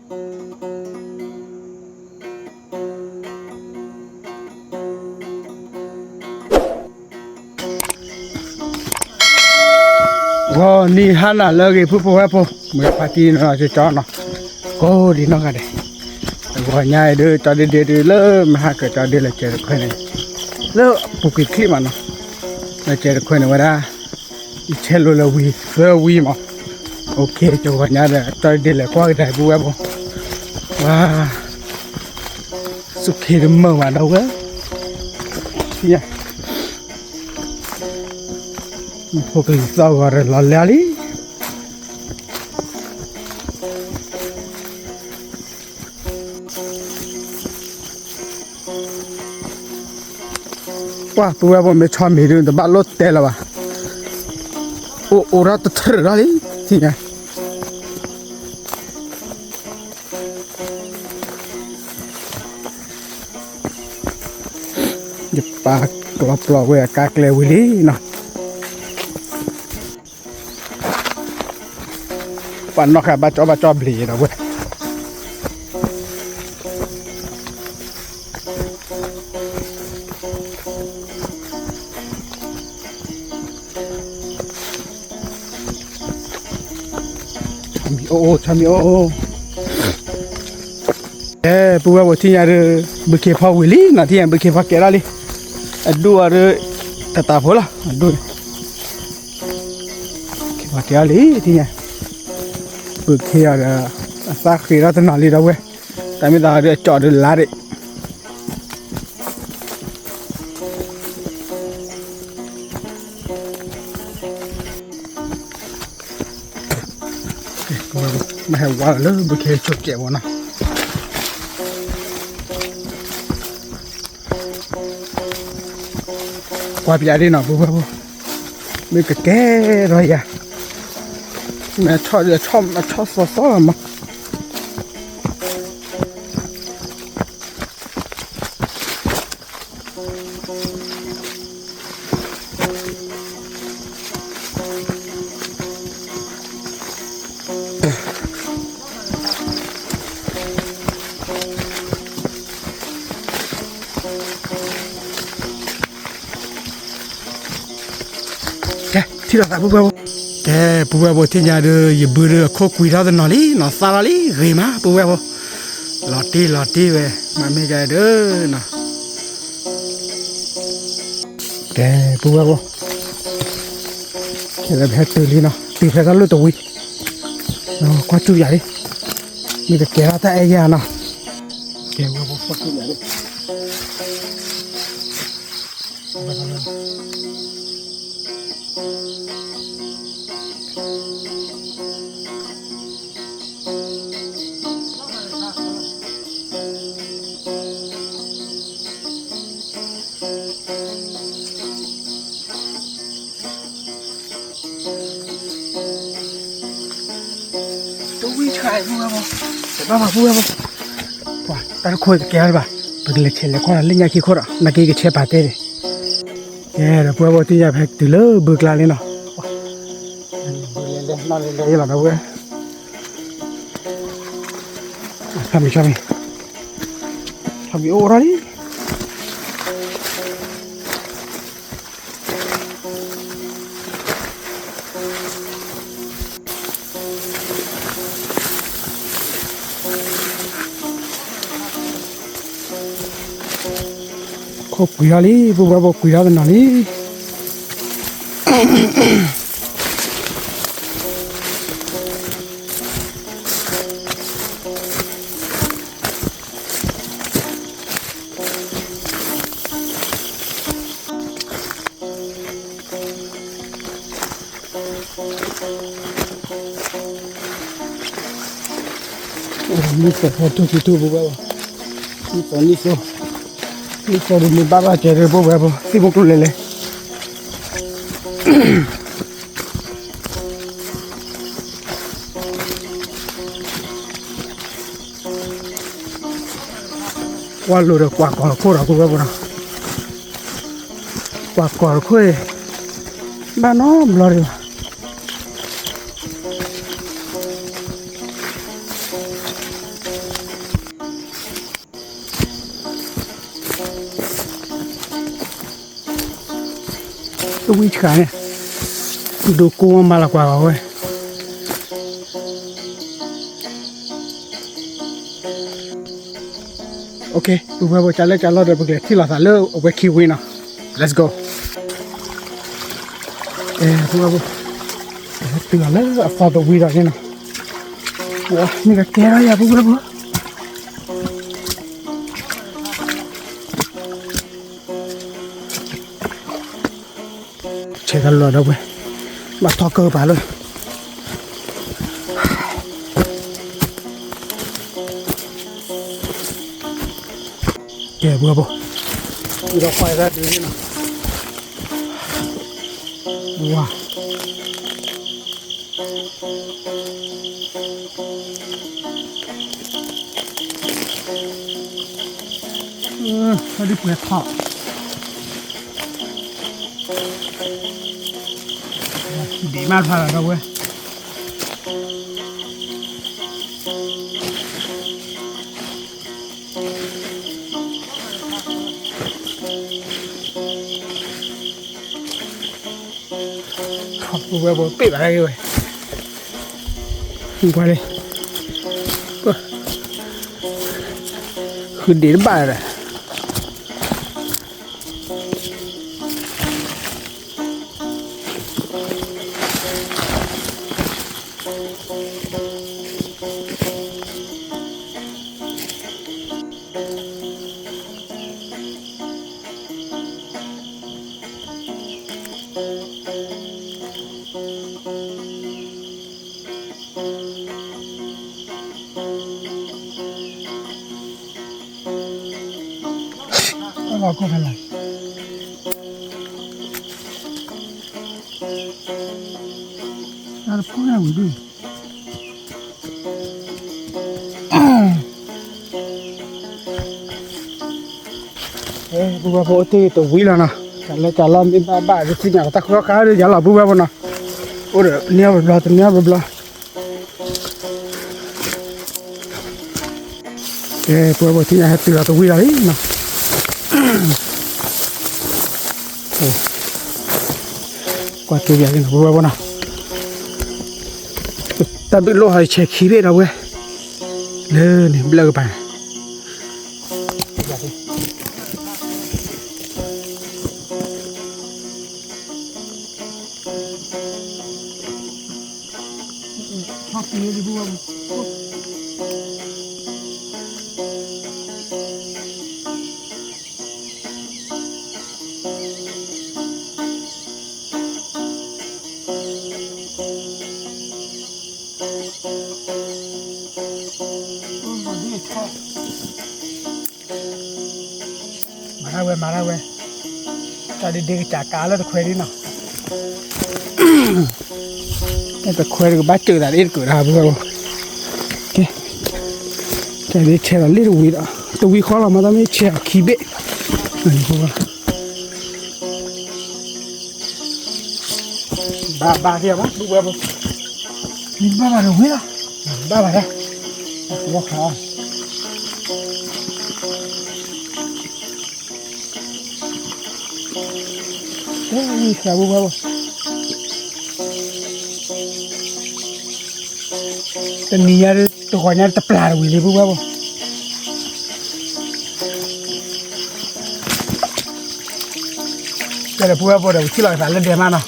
ဂီၤနံၤဟါနၤလၢအဂ့ၤ ပုၢ်ဖိဝဲၢ်ဖိ, မုၢ်ဖါတံၢ်နီၤ ကၠီနီၤ, ကိးဒံနီၢ်ဂၤဒဲး, တဂီၤညါအံၤဒုး ကၠီဒ့ဒ့ဒုး လၢမဟါကၢၤ ကၠီဒ့လဲၤကဲတခွဲန့ၣ်, လၢပူၤကွံာ်ချံမးနီၤ, လဲၤကဲတခွဲန့ၣ်ဝဲဒၣ်, ယဆဲးလိာ်လၢဝံၤသၢဝံၤမး, အိၣ်ခ့ တဂီၤညါဒီး ကၠီဒ့လဲၤကွၢ်ကဒါ ပုၢ်ဝဲၢ်ဖိ, ဝါ, စူၢ်ခ့တမုာ်ဘၣ်ဒီးဝဲ, ဖိကလံၤသီၣ်ဂီၤဒီးလီၤလၢလံ ပှၢ် ပုၢ်ဝဲၢ်ဖိ မ့ၢ်ဆီမံၤဒုး တဘၣ်လိၣ်တဲလၢၤဘၣ်, အိၣ်အိၣ်ထီၣ်တထြၢးထီၣ်လံ, ထံၣ်ညါ, ယပာ်ကျီပျီဝဲအကါကျဲဝံၤလံနီၤ. ပှၤနီၢ်ဃာ်ဘၣ်ကၠီဘၣ်ကၠီဘျံၤဒီးဝဲ ဆီမံၤအိၣ်အိၣ် ဆီမံၤအိၣ်အိၣ်, အဲ ပုၢ်ဝဲၢ်ဖိ ထံၣ်ညါဒီး ဘုခ့ဖီဝံၤလံနီၤ, ထံၣ်ညါ ဘုခ့ဖီကဲထီၣ်လံ, အဒိၣ်အီၤဒီး တတးဖိလီၤ အဒိၣ်န့ၣ် ခ့ဖီကဲထီၣ်လံ ထံၣ်ညါ, ဘုခ့အီၤဒီး အသၣ်ဃ့ထီၣ်တနီၤလံဒီးဝဲ, တၢ်မ့ၢ်သးဒီးအကၠီဒီးလါဒံး မ့ၢ်ဟဲဝါလၢဘုခ့ဆိးကဲးဝဲနီၤ, ကွၢ်ပၠးဒ်နီၤ ပုၢ်ဝဲၢ်ဖိ, မ့ၢ်ကကဲထီၣ်ယၤ, မ့ၢ်အဆီၣ်ဒီးအဆီၣ်သီသီလီၤမး. ကဲ ထံၣ်လိာ်သး ပုၢ်ဝဲၢ်ဖိ, ကဲ ပုၢ်ဝဲၢ်ဖိ ထံၣ်ညါဒီး ယဘုဒီးအခိၣ်ကွံာ်ထီၣ်တနီၤလံနီၤ, သၣ်ထီၣ်လံ ဂ့ၤမး ပုၢ်ဝဲၢ်ဖိ, လီၤတံၢ်လီၤတံၢ်ဝဲ မ့မ့ၢ်ကဲဒီးနီၤ, ကဲ ပုၢ်ဝဲၢ်ဖိ, ကဲ ပဟဲတုၤလံနီၤ, တုၤဖဲတၢ်လၢတဝံၤ, ကွၢ်စူၣ်ယၤလံ, မ့ၢ်ကကဲထီၣ်တၢ်အဲၣ်ယၤနီၤ, ကဲ ပုၢ်ဝဲၢ်ဖိ ကွၢ်စူၣ်ယၤလံ. တဝံၣ်ဆှါအံၤ ပုၢ်ဝဲၢ်ဖိ, တဘၣ်ဘၣ် ပုၢ်ဝဲၢ်ဖိ, ပှၤတၢ်တခိၣ်တကဲအီၤဘၣ်, ပကလဲၤဆဲးလဲၤကွၢ်လၢညါခံခိၣ်ဒီး နာ်က့ကဆဲးပာ်တဲန့ၣ်, ကဲဒီး ပုၢ်ဝဲၢ်ဖိ ထံၣ်ညါ ပဟဲတုၤလၢဘုကျါလံနီၤ, ဘုလဲၤလဲၤနီၤလဲၤလဲၤလီၤဒီးဝဲ, ဆီမံၤ ဆီမံၤ ဆီမံၤအိၣ်ထီၣ်လံ. ခိၣ်ကွံာ်ထီၣ်လံ ပုၢ်ဝဲၢ်ဖိ ကွံာ်ထီၣ်တနီၤလံ. နံၣ်သီၣ်ဖီထူၣ်ထူၣ် ပုၢ်ဝဲၢ်ဖိ, နံၣ်သီၣ်နံၣ်သီၣ်, နံၣ်သီၣ်ဒ်န့ၣ်ဘၣ်ဘၣ်ကဲဒီး ပုၢ်ဝဲၢ်ဖိ သံၣ်မူကျိၤလဲၤလဲၤ ကွၢ်လိာ်ဒီးကွၢ်ကီၤတခိၣ်ဒီး ပုၢ်ဝဲၢ်ဖိနီၤ, ကွၢ်ကီၤတခိၣ်အံၤ ဘၣ်နီတဘျီဒံးဘၣ်. တဝံၣ်ဆှးန့ၣ် ဒိကိမၤလၤကွၢ်ဂီၤဝဲ. ပဝဲဘိ ကလၢကလီဒီး ပကလဲၤထံၣ်လိာ်သးလၢအဝဲခံဝံၤနီၤ. Let's go. ပဝဲဘိ တုၤလီၤလၢအသီတဝံၤလီၤန့ၣ်နီၤ. မ့ၢ်ကကဲထီၣ်ယၤ ပဝဲဘိ ဆဲးကလီၤဒီးဝဲ ဘၣ်ထီၣ်ကၢပာ်လၢ ကဲ ပှၤဘိ ဒီးကွၢ်ဒၣ်ဒ်န့ၣ်နီၤ ဝါ ဒ်ပှဲၤထီၣ် ဒံးမးဖျါလီၤဒီးဝဲ ပဝဲဘိ ပ့ၢ်ဘၣ်ဝဲ ကွၢ်လံ ဃုဒံးတဘၣ်ဒီး ပဝဲဖိအိၣ်တ့ၢ်တဝံၤလီၤနီၤ, တၢ်လၢတၢ်လီၢ်မ့ၢ်ဘၣ်ဘၣ် ဒ်သ့ၣ်ညါတၢ်ဃုခါဒီး ယၤလီၤပဝဲဖိနီၤ, အိၣ်ဒီးနံၣ်အဘျီ တနံၣ်အဘျီ ကဲ ပဝဲဖိသ့ၣ်ညါဟဲတုၤလီၤတဝံၤလီၤလံနီၤ, ကွၢ်က့ၤယၤလံနီၤ ပဝဲဖိနီၤ, တၢ်ဘျုးလိၣ်ဟီဆဲးခံဘ့ၣ်ဒီးဝဲ, လၢန့ၣ်ဘျၢကပၤန့ၣ် မၤတၢ်ဝဲ မၤတၢ်ဝဲ, တၢ်ဒ်ဒ့ကစၢ်ကးလၢတခွဲဒ်နီၤ, တခွဲတကဘၣ်စၢၤသးဒ်တကၢးတၢ် ပဝဲဖိ, ကဲ, တၢ်ဒ်ဆဲးဒီးလ့ၣ်တဝံၤဒီး တဝံၤဃီလီၤ မၤတၢ်မ့ၢ်ဆဲးအီၤခံဘ့ၣ်, ဘၣ်ဘၣ်က့ၤဘၣ် ပဝဲဖိ, မ့ၢ်ဘၣ်ဘၣ်တဝံၤလီၤ, ဘၣ်ဘၣ်ဒၣ်, ဝီခါ ဝံၤဃာ်ပူၤဝဲဘၣ်, တနံၤညါ တဂီၤညါတပျၢ်တဝံၤလံပူၤဝဲဘၣ်, ကဲဒီးပူၤဝဲဘၣ်ဒီး ပထံၣ်လီၤသးလၢဒဲမးနီၤ.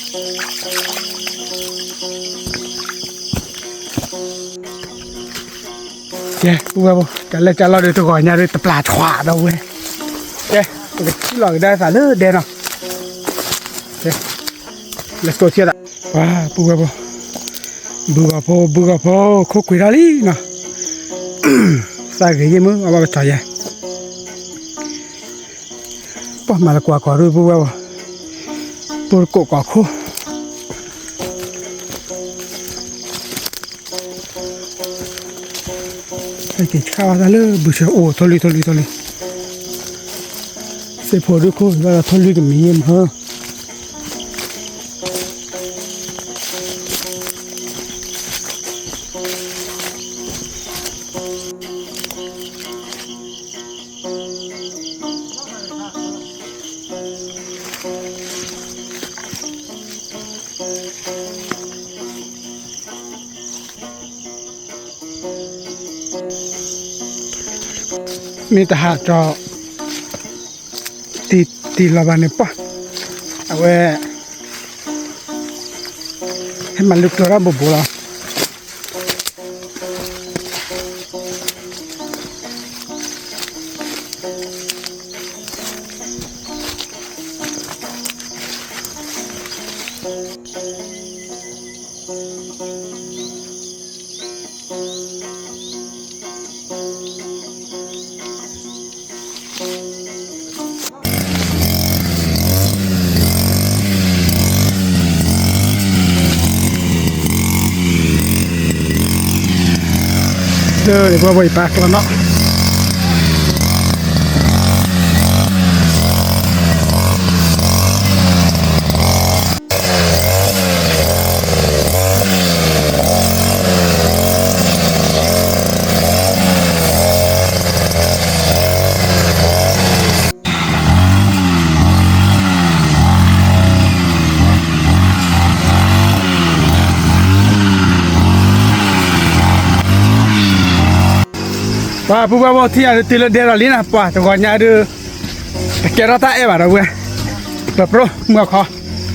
ကဲ ပူၤဝဲဘၣ် တၢ်လၢတၢ်လီၢ်ဒီး တဂီၤညါဒီးတပျၢ်ထွးဒီးဝဲ, ကဲ ပကထံၣ်လီၤကဒါသးလၢဒဲနီၤ, ကဲ let's go ထံၣ်သး, ပှၤပူၤဝဲဘၣ်, ဘုဂီၤဖိ ဘုဂီၤဖိ ခိၣ်ကွံာ်ထီၣ်လံနီၤ, သးဂ့ၤယ့ၢ်မုၢ် အဘၣ်ကတီၤယဲ ပှၤမၤလၢကွၢ်ကီၤဒုပူၤဝဲဘၣ်, ပူၤတကိးကီၤခိၣ်, ဟဲက့ၤဆါဝဲဒၣ်လၢဘုဆၢအိၣ် ထိၣ်လွံၢ် ထိၣ်လွံၢ် ထိၣ်လွံၢ်, သ့ၣ်ဖိဒုခိၣ် ဘၣ်ဒီးထိၣ်လွံၢ်ကမံၤယ့ၢ်မုၢ် မ့ၢ်တဟးတြီ တံၢ်လီၤဘၣ်န့ၣ်ပှၢ်, အဝဲ ဟဲမၤလုၢ်ကျိၤတၢ်ဘိးဘိးလီၤ. လၢပှၤဘၣ်ယပာ်ကျီနီၤ ပှၤပုၢ်ဝဲၢ်ဖိထံၣ်ယၤဒုးတုၤလၢဒဲလီၤလံနၤ ပှၤတဂီၤညါဒုး တကဲထီၣ်တၢ်အဲၣ်ဘၣ်ဒီးဝဲ ပပြိမုၢ်အခီ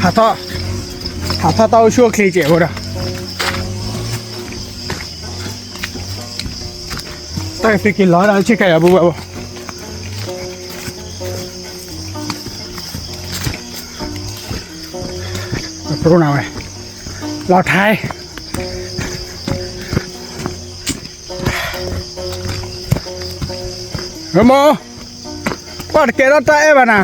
ဟးထီၣ် ဟးထီၣ်တၢ်အိၣ်ဆူၣ်အိၣ်ချ့ကဲးဝဲဒီး တၢ်ကသ့က့ၤလီၤဒီးဆ့ကၤယၤပုၢ်ဝဲၢ်ဖိ ပပြိနၤဝဲ လီၤထဲ ဂမိၢ် ပှၤတကဲထီၣ်တၢ်အဲၣ်ဘၣ်နၤ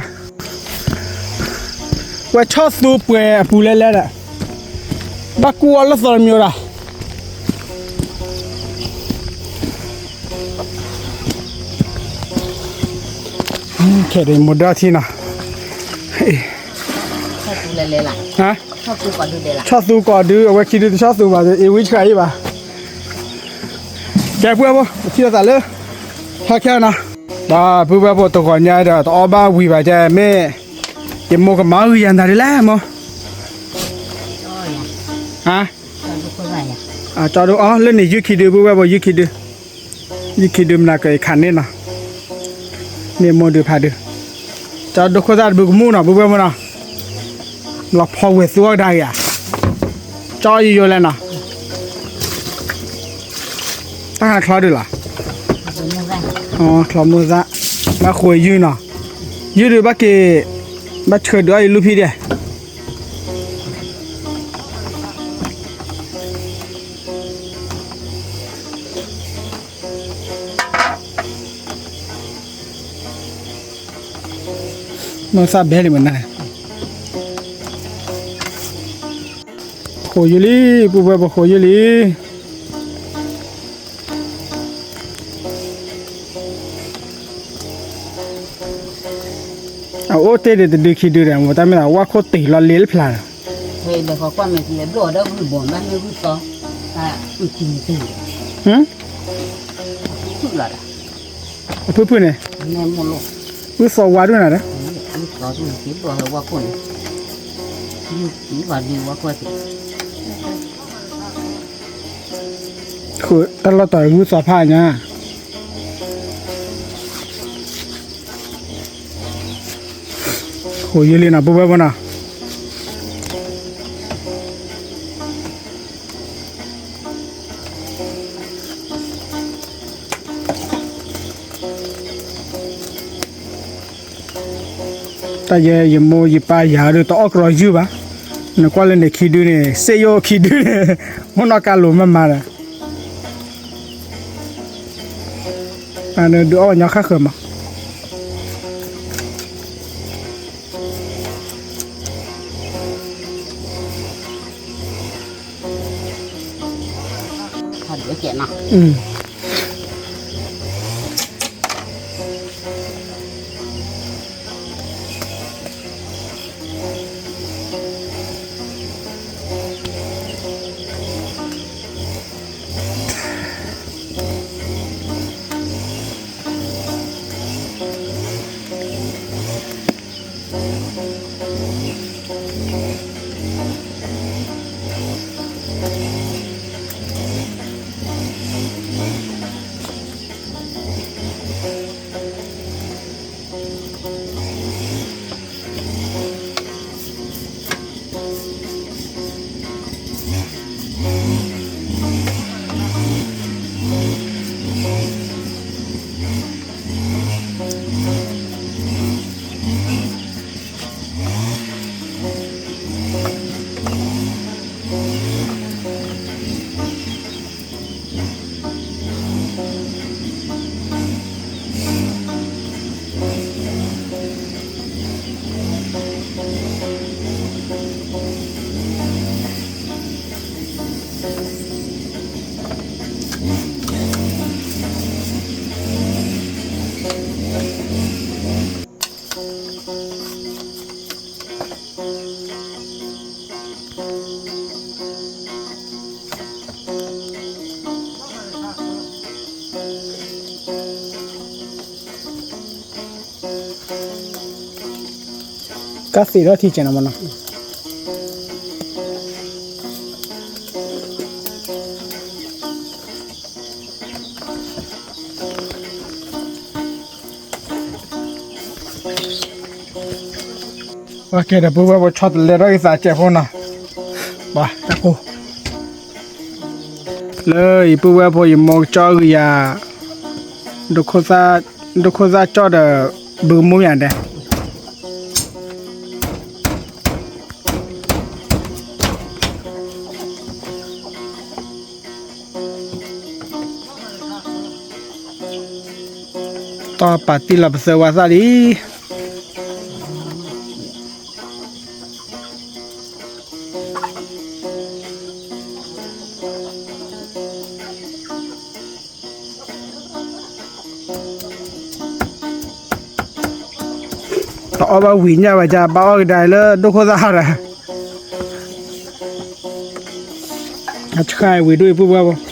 ဝဲဆီၣ်သူပှဲၤအပူၤလဲၣ်လဲၣ်ဒီး ဘၣ်ကူၣ်အီၤလၢသီတမံၤဒီး ခဲဒ်မိၢ်ဒီထံနီၤ ဆီၣ်သူကိးဒု အဝဲခံဒုတဆီၣ်သူဘၣ် အ့ဝံဆှးအံၤဘၣ် ကဲပုၢ်ဝဲၢ်ဖိ ပထံၣ်လိာ်သးလၢ ဟဲခဲနီၤ ဒီးပုၢ်ဝဲၢ်ဖိတဂီၤညါဒီး တအီၣ်ဘၣ်ဝံၤဘၣ်ကဲ မ့ၢ် ယမိၢ်ကမၤဂ့ၤယၤနၤဒ်လဲၣ်မိၢ် ဟါ ကၠီဒိၣ်အီၤ လၢန့ၣ်ယုၢ်ခံဒု ပုၢ်ဝဲၢ်ဖိ ယုၢ်ခံဒု ယုၢ်ခံဒုမနၤကခးန့ၣ်နီၤ မ့ၢ်မိၢ်ဒုဖးဒု ကၠီဒိၣ်ခိၣ်သၣ်တဘုကမူၣ်နီၤ ပုၢ်ဝဲၢ်မိၢ်နီၤ လီၤဖီဝဲၢ်သူအီၣ်ကဒါက့ၤဧါ ကၠီယိယိလဲၣ်နီၤ တၢ်ဟးချီဒုလီၤ ချီမိၢ်သၣ် ဘၣ်ဃိယုၢ်နီၤ ယုၢ်ဒုဘၣ်က့ၤ ဘၣ်ဆှၢဒုးအီၣ်ယလူၢ်ဖံးဒဲး မိၢ်သၣ်ဘဲလံမနၤ ဃိးယုၢ်လံ ပုၢ်ဝဲၢ်ပဃိးယုၢ်လံ အအိၣ်တ့ၢ်ဒံးတဒုခံဒုဒီး မိၢ်တၢ်မ့ၢ်သးဝၣ်ခိၣ်တ့ၢ်လီၤလ့လၢဖျါဒီး ဝဲလဲၤဃီကွၢ်မဲာ်တလဲၤဘျီၣ်ဒီးဂုၢ်ဘီၣ်မ့ၢ်ဂုၢ်သီ တၢ်အုၣ်ကံၤတ့ၢ် ဖုၣ်လီၤဒီး အဖုၣ်ဖုၣ်န့ၣ် မ့ၢ်မိၢ်လိၣ် ဂုၢ်သီဝါဒိၣ်နၤဒီး ဂုၢ်သီဒိၣ်န့ၣ် က့ၤဘျီၣ်လၢဝၣ်ခိၣ်န့ၣ် ဂုၢ်ကံၤဘၣ်ဒုးဝၣ်ခိၣ်သ့ၣ် တၢ်လီၢ်တၢ်ဂုၢ်သီဖးညါ ဃိးယုၢ်လံနီၤ ပုၢ်ဝဲၢ်ဖိနီၤ တၢ်ယဲ ယမိၢ်ယပၢ်ယၤဒုးတအီၣ်ကရီယုၢ်ဘၣ်, နကွၢ်လၢန့ၣ်ခံဒုန့ၣ် စ့ယိၣ်ခံဒုန့ၣ် မိၢ်နီၢ်ကါလိၤမးမးဒီး ဒုးအီၣ်ညီဃၣ်ဃၢၤမး ကသ့ၣ်ထီၣ်ထံကဲးနီၤမနီၤ. ကဲဒီးပုၢ်ဝဲၢ်ဖိဆီတလဲထီၣ်က့ၤသးကဲးဖိနီၤ, ဘၣ်တၢ်ကိၢ်, လၢအံၤပုၢ်ဝဲၢ်ဖိယမိၢ်ကၠီဂံၤယၤ, ဒိခိၣ်သၣ်ကၠီဒီး ဘုကမိၣ်မ့ၢ်ဒဲး တီၢ်ပာ်တံၢ်လီၤပသၢဝါသၣ်လံ. တအီၣ်ဘၣ်ဝံၤညၣ်ဘၣ်ကၠၢ် ဘၣ်အီၣ်ကဒါလၢဒိၣ်ခိၣ်သၣ်ဒီး, အဆှၢဝံၤဒိၣ်အံၤပုၢ်ဝဲၢ်ဖိ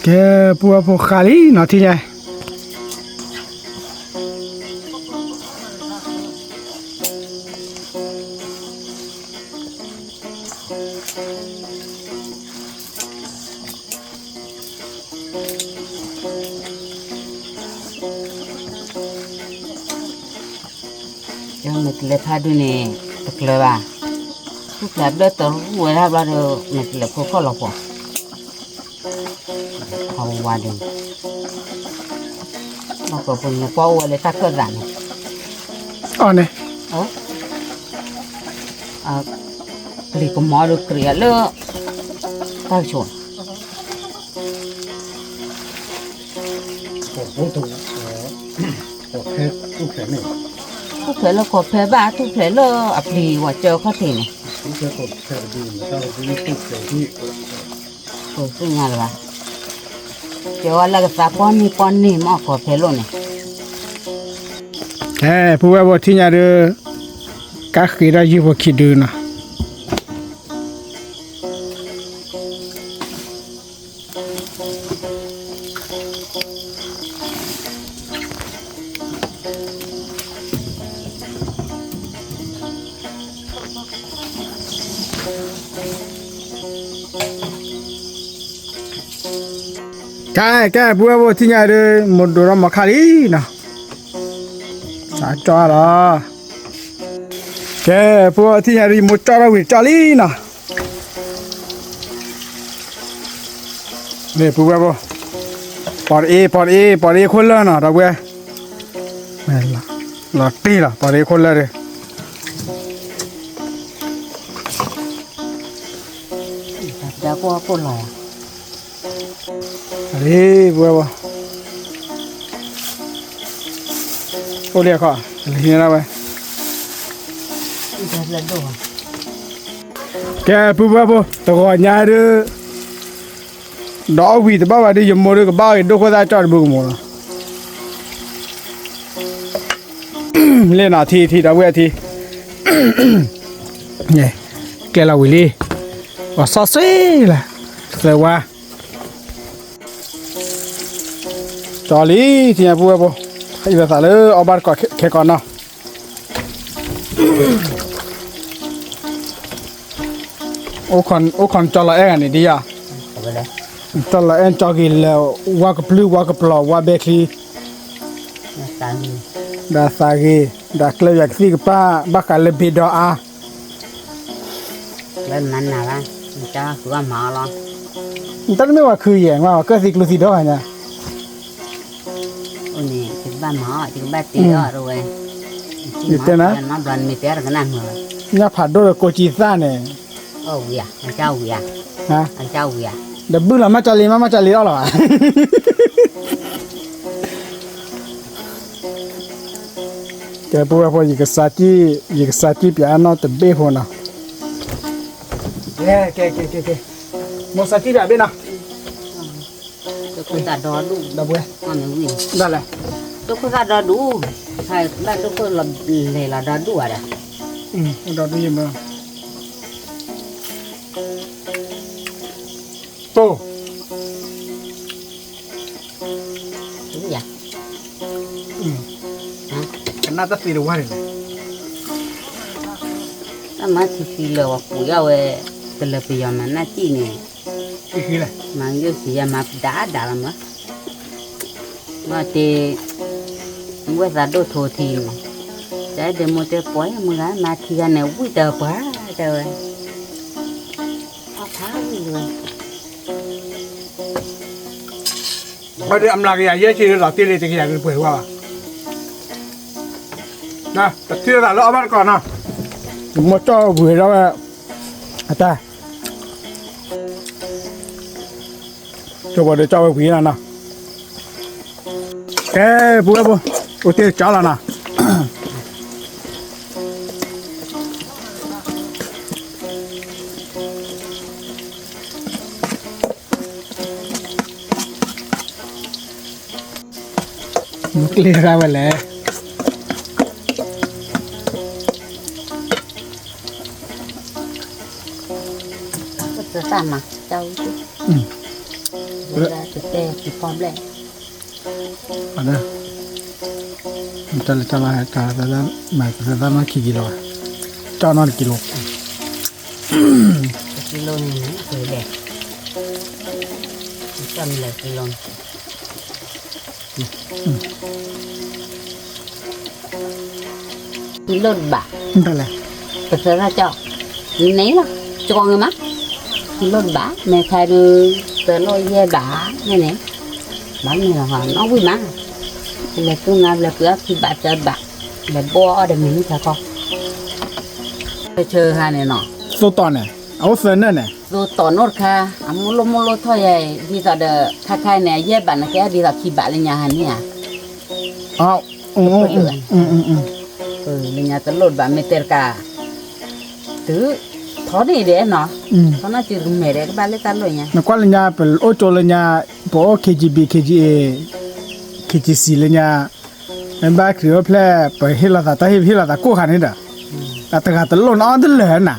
ကဲ ပုၢ်ဝဲၢ်ဖိဃါလံနီၤထံၣ်ညါ မ့ၢ်ကလဲၤဖးဒိၣ်န့ၣ် တကျၢၤဘၣ်, ထူၣ်ဖျဲးဘျၢတရူၢ်ဝဲဒၣ်ဘျီဒီး မ့ၢ်ကလဲၤခိၣ်ခီၣ်လီၤပှီၤ, အဝဲဒၣ်, ဘၣ်ကပူၤန့ၣ် ကွၢ်အိၣ်ဝဲလၢတၢ်ခၢၣ်သးန့ၣ်, အီၤန့ၣ်, ပျံၤကမီၤဒီးကြံးအီၤလၢ တၢ်ကဆိး ထူၣ်ဖျဲးလၢကီၢ်ဖဲဘၣ် ထူၣ်ဖျဲးလၢအပျံၤဝဲကၢခီၣ်ထံးန့ၣ်, ပသ့ၣ်ညါလၢၤဘၣ်, ကဲဝဲလၢကသးပီၢ်န့ၢ်ပီၢ်န့ၢ်မ့ၢ်ကီၢ်ဖဲလိၣ်န့ၣ်, ကဲ ပုၢ်ဝဲၢ်ဖိထံၣ်ညါဒီး ကါဃ့ထီၣ်ယုၢ်ဖိခံဒုနီၤ ကဲ ကဲ ပုၢ်ဝဲၢ်ဖိထံၣ်ညါဒီး မိၢ်ဒိးထီၣ်မီၤခါလံနီၤ, ကၠီလီၤ, ကဲ ပုၢ်ဝဲၢ်ထံၣ်ညါဒီး ယမိၢ်ကၠီထီၣ်ဝံၤကၠီလံနီၤ မ့ၢ်ပုၢ်ဝဲၢ်ဖိ, ပီၤတအ့ ပီၤတအ့ ပီၤတအ့ခိၣ်လၢာ်နီၤ ဒီပုၢ်ဝဲၢ်, လီၤတံၢ်လီၤ ပီၤတအ့ခိၣ်လၢာ်ဒီး, ပုၢ်ဝဲၢ်ဖိ, အိၣ်လံအခီ, လၢဟံးန့ၢ်ဒၣ်ဝဲ ကဲ ပုၢ်ဝဲၢ်ဖိ တဂီၤညါဒီး, ဒီးအီၣ်ဝံၤတဘၣ်ဘၣ်ဒီး ယမိၢ်ဒီးကဘၣ်အီၣ်က့ၤဒိၣ်ခိၣ်သၣ်ကၠီတဘုကမိၣ်လီၤ, လ့ၣ်နီၤထံထံဒီပုၢ်ဝဲၢ်ထံ, ကျဲလီၤဝံၤလံ, ပှၤစီဆှံလၢ, သၢဝါ ကၠီလံ, ထံၣ်ညါပုၢ်ဝဲၢ်ဖိ, ဟံးလီၤသးလၢအီၣ်ဘၣ်တကီးခဲကီးနီၤ, အိၣ်ခိးကၠီလီၤအဲၣ်ဂၤန့ၣ်ဒ်ယၤ, ကၠီလီၤအဲၣ်ကၠီဂ့ၤလၢ, ဝါကပျုၢ်ဝါကပျီၤဝါဘဲချံ, ဒီးသးဂ့ၤ ဒီးကျဲယၤကသံၣ်ကပၢ် ဘၣ်ဃးလၢဘ့ဒီအါ, လၢနၤနၤဘၣ်, နတၢ်ဃုအီၣ်မၤအီၣ်လီၤ, နတၢ်တမ့ၢ်ဝဲခုယဲၢ် မ့ၢ်ဝဲကသံၣ်ကျိသံၣ်ဒီဂၤညါ, အိၣ်န့ၣ် ယကဘၣ်မၤအီၣ် ယကဘၣ်တ့အီၣ်တဝဲ, ယတဲနၤ, ဘျီနမ့ၢ်တဲတကနၣ်မုာ်, ညၣ်ဖးဒိၣ်ဒီးကိးကံသၣ်န့ၣ်, အဝံၤဧါ, အကစၢ်ဝံၤဧါ, အကစၢ်ဝံၤဧါ, ဒီးဘုၣ်လီၤမးကၢ်လံ မးမးကၢ်လံအီၣ်လီၤဘၣ် ကဲ ပုၢ်ဝဲၢ်ဖိ ယကစးကံၣ် ယကစးကံၣ်ပၠးအနီၢ်တဘ့ၣ်ဖိနီၤ, ကဲ ကဲ ကဲ ကဲ ကဲ, မိၢ်စးကံၣ်ပၠးဘ့ၣ်နီၤ, ဒီးဝဲ, ဒၣ်လဲၣ်, ဒိခိၣ်သၣ်ဒီဒူၣ်, ဘၣ်ဒိခိၣ်လဲၤလီၤဒီဒူၣ်ဝဲဒီး, ဒီဒူၣ်ယမၢ, ပိၢ် ယၤ, ကနၣ်တၢ်သ့တဝၢ်န့ၣ်လဲၣ်, တၢ်မၤထံသံလၢာ်ဝဲပူၤယဝဲ, တလၢပယီၤမၤနၢ်စံၣ်န့ၣ်, မၤယိၣ်ဆံးယဲမၤပဒါဒါလီၤမး, မ့ၢ်တ့ ဝဲၢ်သးဒိၣ်ထိးထံန့ၣ်, တၢ်ဒ့မူတဲပှၤမုၢ်ဂၤ မၤထံဂၤန့ၣ် ဝံၣ်တၢ်ပှၤတဲဝဲ, အဖးဝံၣ်ဝဲ ဘၣ်ဒီးအမျးကယၤယဲၢ်ဆံဒီး တ့လံတကယၤဒုးပှဲၤဝဲဘၣ်, ပထံၣ်လိာ်သးလၢအီၣ်ဘၣ်တကီၢ်နီၤ, မိၢ်ကၠီၣ်ဝံၤဒီးဝဲ, အတၢ် ကၠီၣ်ဝဲဒီးကၠီၣ်ဝဲဝံၤနီၤနီၤ, ကဲ ပုၢ်ဝဲၢ်ဖိ, အိၣ်တ့ၢ်ကၠီၣ်လီၤနီၤ မ့ၢ်ကျ့ၣ်ရၣ်ဝဲလဲၣ်, ပသၣ်မၤတၢ်ဝံၣ်, တတဲကံဖီဘျဲၣ်, အၢ, တၢ်လၢတၢ်လၢဟဲတၢ်, မၤသၢသၣ်နီၢ်ခံကံလိ, ကၠီၣ်နီၢ်တကံလိ, တကံလိန့ၣ်, ကၠီၣ်မ့ၢ်လၢကံလိန့ၣ် ကံလိတဘး, ပသၢသၣ်ကၠီၣ်, န့ၣ်လီၤ, ကၠီၣ်ဂ့ၤမး, ကံလိတဘး မ့ၢ်ခါဒုး, သၢလိၣ်ယဲၢ်ဘး, န့ၣ်န့ၣ်, ဘၣ်မ့ၢ်လီၤဟီ နီၣ်ဝံၣ်မး, လဲၤသူငါလဲၤကွံာ်အီၣ်ခံဘးသၢဘး, လဲၤဘိၣ်အီၣ်ဒီးမ့ၢ်မုၢ်ခါခီ, ဆၢဆၢခါန့ၣ်နီၤ, သိၣ်တီၢ်န့ၣ်, အအိၣ်သၢနၢၣ်န့ၣ်, သိၣ်တီၢ်နီၣ်တခါ, အမိၢ်လိၣ်မိၢ်လိၣ်ထီၣ်ယဲ, ဒ်သိးဒီး ခါခါန့ၣ် အယဲၢ်ဘးန့ၣ် ကဲဒ်သိးခံဘးလၢညါဟးန့ၣ်ဧါ လၢညါတလိၣ်ဘၣ်မ့ၢ်တဲတကး, တုၤ, ထီန့ၣ်ဒဲးနီၤ, ထီနီၢ်စုကမဲာ်ဒဲး ကဘၣ်လၢတၢ်လိၣ်ညါ, နကွၢ်လၢညါ ပအိၣ်ကၠိလၢညါ, ပအိၣ် KGB, KGA, KGC လၢညါ, မ့ၢ်ဘၣ်ခရံာ်အိၣ်ဖျဲၣ် ပဟ့ၣ်လီၤသးတၢ်ဟ့ၣ် ပဟ့ၣ်လီၤသးကိၣ်ခါန့ၣ်ဒီး, အတဂၤတလိၣ်နီတလၢာ်နၤ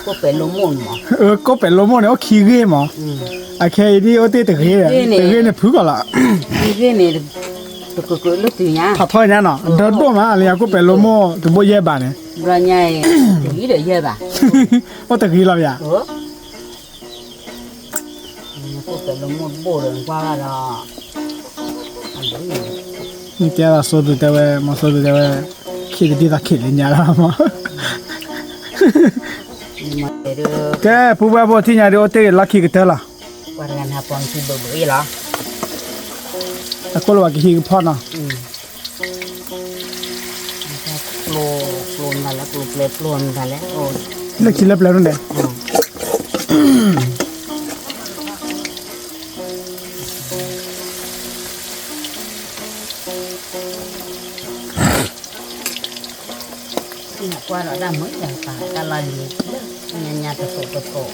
ကိၣ်ပဲာ်လိမိၣ်န့ၣ်မး, ကိၣ်ပဲာ်လိမိၣ်န့ၣ် အိၣ်ခံဂ့ၢ်မး, အခဲအံၤဒ်အိၣ်တ့ၢ်တဂ့ၤ, တဂ့ၢ်န့ၣ်ဖုကီးလီၤ, တဂ့ၢ်န့ၣ်, ထီၣ်ထီၣ်ညါနီၤ ဒၢဒိၣ်မးလၢညါ ကိၣ်ပဲာ်လိမိၣ်တဘိယဲၢ်ဘးန့ၣ်, တဂ့ၤဒီးယဲၢ်ဘး, အိၣ်တဂ့ၤလီၤယၤ မ့ၢ်တဲလီၤစိသူတဲဝဲ, မ့ၢ်စိသူတဲဝဲ, ခ့တဒ်သိးခ့လၢညါလီၤမး, ကဲ ပုၢ်ဝဲၢ်ဖိ ထံၣ်ညါဒုး အိၣ်တ့ၢ်ဂ့ၤလီၢ်ခံကတၢၢ်လီၤ, အကိၣ်လၢပှၤကဟံးကဖီၣ်နီၤ, ကျိ ကျိမတၤလဲၣ် ကျိပျဲၢ်ကျိမတၤလဲၣ်, လၢခံလၢပျဲၢ်ဒိၣ်န့ၣ် ကွၢ်ဒီးတၢ်မုာ်ယၤပာ်တၢ်လီၢ်လံၤ, ညါညါတသိးတသိး,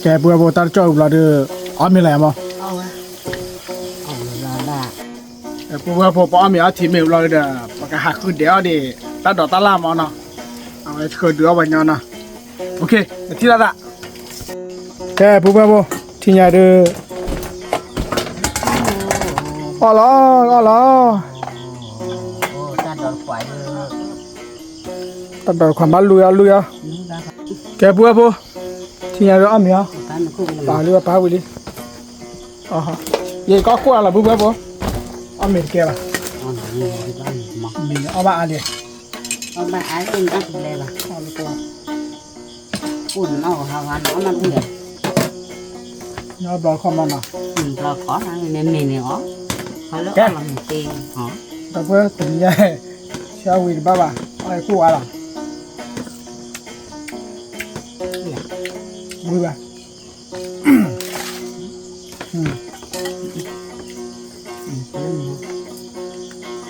ကဲ ပုၢ်ဝဲၢ်ဖိ တၢ်တကၠီၣ်ဝံၤဘျီဒီး အီၣ်မ့ၤလီၤယၤမး, ပုၢ်ဝဲၢ်ဖိ ပအီၣ်မ့ၤအီထံမ့ၤဝံၤဘျီဒီး ပကဟးဃုဒဲးအီၣ်ဒံး တၢ်ဒိးတၢ်လၢ်မးနီၤ, အဝဲဆှၢဒုးအီၣ်ပှၤညီနီၤ, ပထံၣ်လိာ်သး ကဲ ပုၢ်ဝဲၢ်ဖိ ထံၣ်ညါဒုး အီၣ်လီၤ အီၣ်လီၤ, တၢ်ဒိးတခွးဘၣ်လူၤအီၤလူၤအီၤ, ကဲ ပုၢ်ဝဲၢ်ဖိ ထံၣ်ညါဒုးအီၣ်မ့ၤအီၤ ပာ်လံဝဲပာ်ဝံၤလံ, ယကီၢ်ကိၢ်အါလီၤဘုဘၣ်ဘိ, အီၣ်မ့ၤတကဲဘၣ်, မ့ၢ်အီၣ်ဘၣ်အါလံ, အီၣ်ဘၣ်အါလံ, အိၣ်နီၢ်ဟါဝါနီၢ်နီၢ်ဒုး, နီၢ်ဘျီခီမနီၤ, ဘျီခီမ့ၢ်န့ၣ်အီၣ်, ခီလၢအီၣ်လီၤမ့ၢ်သ့, ဒီပုၢ်ဝဲၢ်တနံၤညါ, ဆါဝံၤတ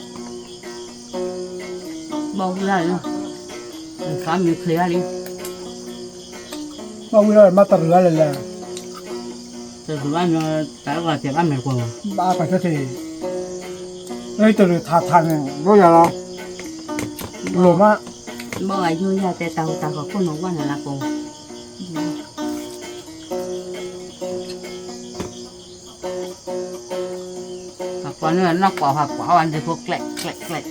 ဘၣ်ဘၣ်, အီၣ်ကိၢ်အါလီၤ, ဝံၤဘၣ် ဘၣ်ဝံၤလီၤ, သးမ့ၢ်ချ့လံ, ဘၣ်ဝံၤလီၤ မ့ၢ်တရူးလဲၣ်လဲၣ်, တရူးဘၣ်မ့ၢ်, တၢ်ဘၣ်တဲဘၣ်မ့ၢ်ကွၢ်, ဘၣ်ပာ်ကၢၢ်ထံး, တရူးထးထးန့ၣ် လိၣ်ယၤလီၤ, လိၣ်မး, ဘၣ်ဂၤယိယၤတဲတၢ်ဟူးတၢ်ဂီၤခိၣ်နူာ်ဝဲန့ၣ်လၢကိး ပှၤန့ၣ်နီၢ်ကွၢ်ဟးကွၢ်ဝဲဒ်ဖိကျဲးကျဲးကျဲး,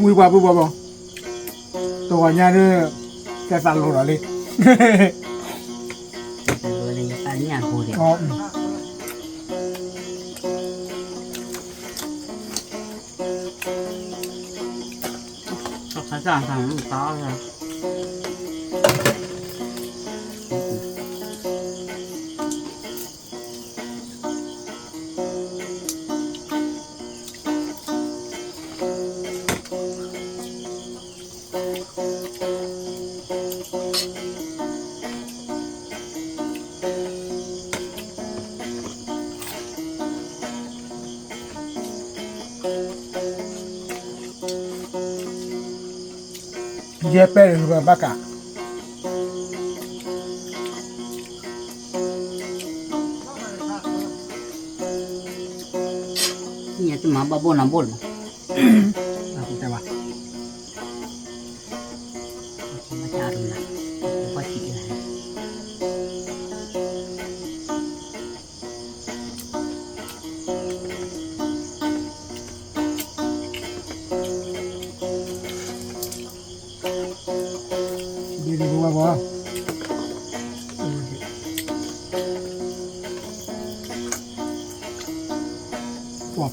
ဝံၤပှၤပုၢ်ပှၤဘီ, တဂီၤညါဒ်, ကဲသးလိၤဒီးလံ ယဲၢ်ပဲၢ်ဘၣ်ကး, ညတမၤဘၣ်ဘိၣ်နၤဘိၣ်လီၤ, တဲဘၣ်, ဘၣ်ဆံးလၢ, ဒ်ဒ်ဘၣ်ဘၣ်, ပှၤ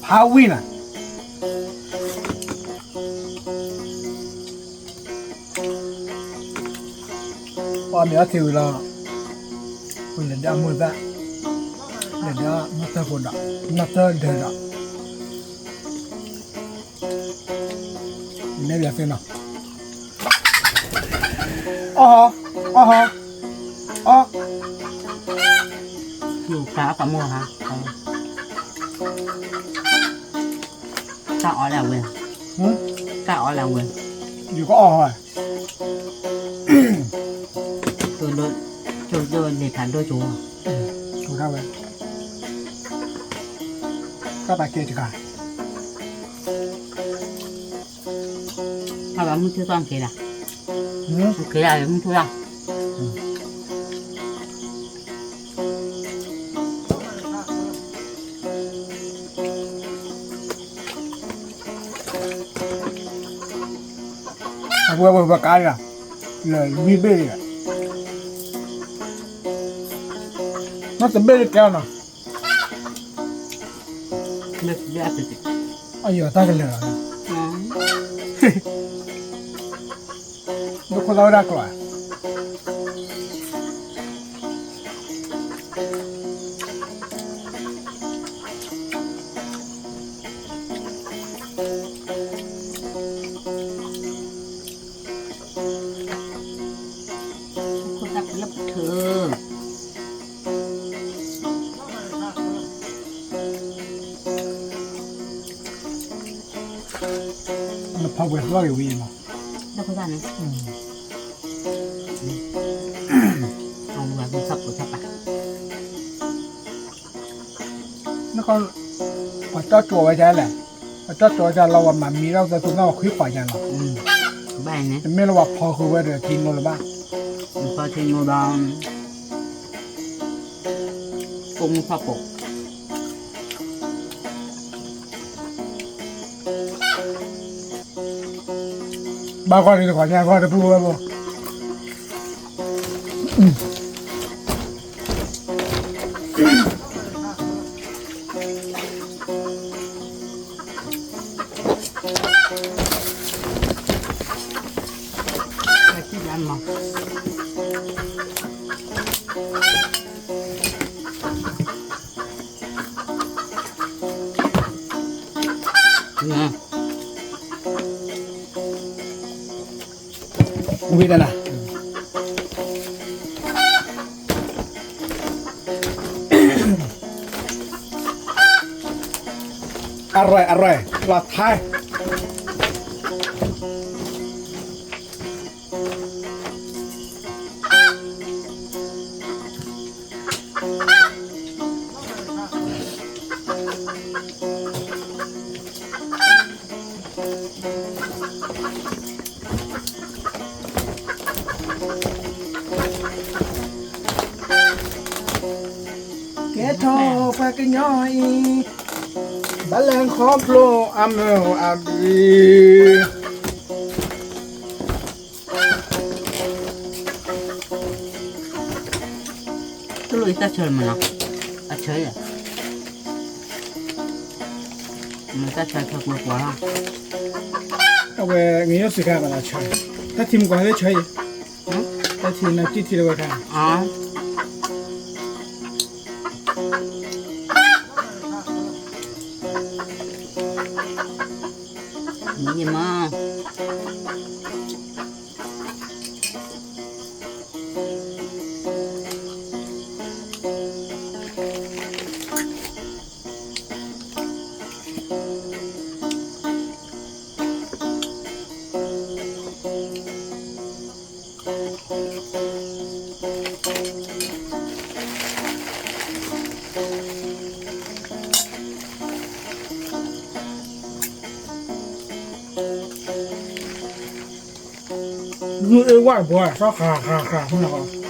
ဖးဝံၣ်နၤ ပှၤမ့ၢ်အီၣ်ထံဝံၤလီၤ, ပလဲၤဒၣ်အမိၢ်သၣ်, လဲၤဒၣ်နီၢ်တၢၢ်ဖိဒီး, နီၢ်တၢၢ်ဒၢးဒီး, နဲၣ်ဘၣ်သ့ၣ်နီၤ, အီၣ်ဟီ, အီၣ်ဟီ, အီၣ်, တၢ်အီၣ်လၢအဝဲ, တၢ်အီၣ်လၢအဝဲ, ယကအီၣ်ဟီ, ကၠိဒိၣ်န့ၢ်ဖးဒိၣ်ကၠိ, ကၠိဒၣ်ဝဲ, တၢ်ပာ်ကဲတဂၤ, အဘၣ်မုၢ်ထူၣ်သီၣ်က့ၤဒၣ်, က့ၤဒၣ်မုၢ်ထူၣ်သီၣ် အဝဲဝဲပကါယၤ, လၢလွံၢ်ဘ့ၣ်ယၤ, နီၢ်တဘ့ၣ်တကဲနီၤ, အယီၤတၢ်ကလဲာ်လီၤ, လၢခိၣ်သၣ်ဝဲဒၣ်ကျိၤ ခိၣ်သၣ်ကလၢပထၢၣ်, နဖးဝဲၤလီၢ်က့ၤဝံၤမး, လၢခိၣ်သၣ်န့ၣ်, အဝဲဝဲၤလီၢ်က့ၤသၣ်ပူၤသၣ်ပာ် နကီၢ်, ပှၤတီၢ်ကၠိဝဲဒၣ်လဲၣ်, ပှၤတီၢ်ကၠိဝဲဒၣ်လီၤ ဝဲမၤမံထီၣ်သၢသူနီၢ်ဝဲခွံခွါယါလီၤ, တမ့ၢ်လၢပှၤဖီဃုာ်ဝဲဒီးထံနိလၢၤဘၣ်, ဖီထံနိဒီး, ကိးမုၢ်ဖးပိာ် ပ ဘၣ်ကွၢ်န့ၣ်တခွါညါကွၢ်တပူၤဝဲဘၣ်. ဝံၤတနၤ อร่อย อร่อย ปลอดภัย ကဲထီၣ်ပှၤကညီအံၤ ဘၣ်လဲၤခီဖျိအမုၢ်အဘံၤ တလိၣ်အံၤတၢ်ဆၢမနီၤ, အဆၢယၤ, မတၢ်ဆၢဆၢကွၢ်ကွၢ်လီၤ, အဝဲငယိၣ်စံးခါမနီၤဆၢ, တၢ်ထံမုၢ်ကွၢ်လၢဆၢအံၤ, တၢ်ထံနၢ်တံၢ်ထံလၢဝဲခါ, မ့ၢ်မး မ့ၢ်အ့ၣ်ဝဲတဘိ သီၣ်ဃးဃးဃးဃး,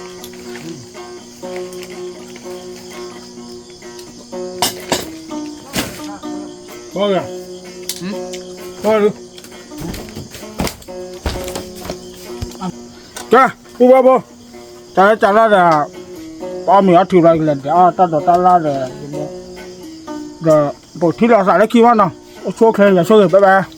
ပီၢ်ယၤ, ပီၢ်ယၤ, ကဲ, ပူၤဘၣ်ဘိ, တၢ်လၢတၢ်လၢဒီး, ပအီၣ်မ့ၤအီၣ်ထူလီၤကလဲၤဒီး အီၣ်တၢ်ဒိးတၢ်လၢဒီး, ဒီးပိာ်ထံလီၤသးလၢခံမးနီၤ, အိၣ်ဆူၣ်အိၣ်ချ့ ယဆိၣ်ဂ့ၤ bye bye.